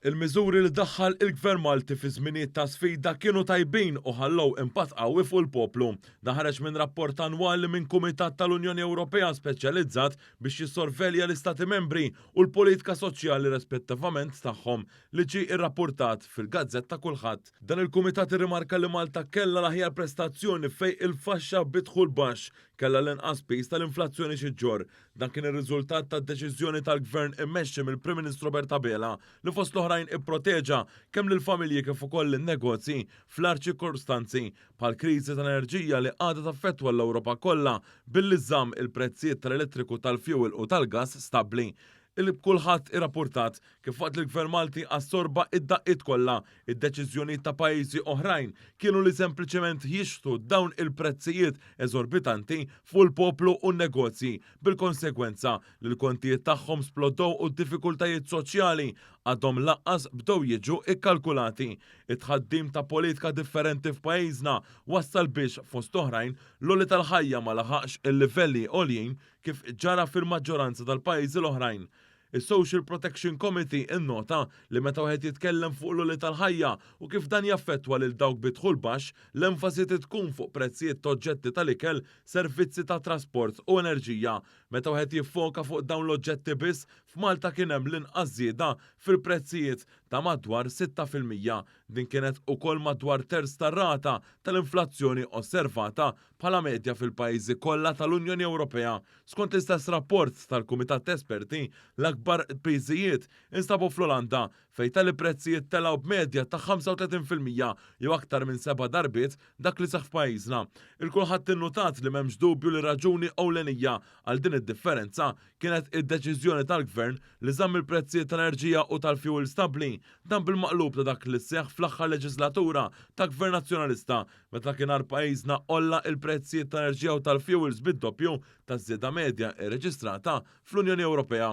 Il-miżuri li daħħal il-Gvern Malti fi żminijiet ta' sfida kienu tajbin u ħallew impatt qawwi fuq il-poplu. Dan ħareġ minn rapport annwali minn Kumitat tal-Unjoni Ewropea speċjalizzat biex jissorvelja l-Istati Membri u l-politika soċjali rispettivament tagħhom li ġie rrappurtat fil-gazzetta Kulħadd. Dan il-kumitat irrimarka li Malta kellha l-aħjar prestazzjoni fejn il-faxxa bi dħul baxx kellha l-inqas piż tal-inflazzjoni xi ġġorr. Dan kien ir-riżultat tad-deċiżjoni tal-Gvern immexxi mill-Prim Ministru Robert Abela li fost l-oħrajn ipproteġa kemm lill-familji kif ukoll lin-negozji fl-agħar ċirkostanzi bħall-kriżi tal-enerġija li għadha taffettwa l-Ewropa kollha billi żamm il-prezzijiet tal-elettriku, tal-fjuwil u tal-gass stabbli. Il-Kulħadd irrappurtat kif waqt li l-Gvern Malti assorba id-daqqiet kollha, id-deċiżjonijiet ta' pajjiżi oħrajn kienu li sempliċement jixħtu dawn il-prezzijiet eżorbitanti fuq il-poplu u n-negozji, bil-konsegwenza li l-kontijiet tagħhom splodew u d-diffikultajiet soċjali għadhom lanqas bdew jiġu kkalkulati. It-tħaddim ta' politika differenti f'pajjiżna wassal biex, fost oħrajn, l-għoli tal-ħajja ma laħaqx il-livelli għoljin kif ġara fil-maġġoranza tal-pajjiżi l-oħrajn. Is-Social Protection Committee innota li meta wieħed jitkellem fuq l-għoli tal-ħajja u kif dan jaffettwa lil dawk bi dħul baxx, l-enfasi trid tkun fuq prezzijiet t'oġġetti tal-ikel, servizzi ta' trasport u enerġija. Meta wieħed jiffoka fuq dawn l-oġġetti biss, f'Malta kien hemm l-inqas żieda fil-prezzijiet ta' madwar 6%. Din kienet ukoll madwar terz tar-rata tal-inflazzjoni osservata bħala medja fil-pajjiżi kollha tal-Unjoni Ewropea. Skont l-istess rapport tal-Kumitat ta' Esperti, l-akbar piżijiet instabu fl-Olanda, fejn tali prezzijiet telgħu b'medja ta' 35% jew aktar minn seba' darbiet dak li seħħ f'pajjiżna. Il-kulħadd innutat li m'hemmx dubju li r-raġuni ewlenija għal din id-differenza kienet id-deċiżjoni tal-Gvern li żamm il-prezzijiet tal-enerġija u tal-fjuwil stabbli, dan bil-maqlub ta' dak li seħħ fl-aħħar leġislatura ta' Gvern Nazzjonalista meta dakinhar pajjiżna għolla il-prezzijiet tal-enerġija u tal-fjuwils bid-doppju taż-żieda medja rreġistrata fl-Unjoni Ewropea.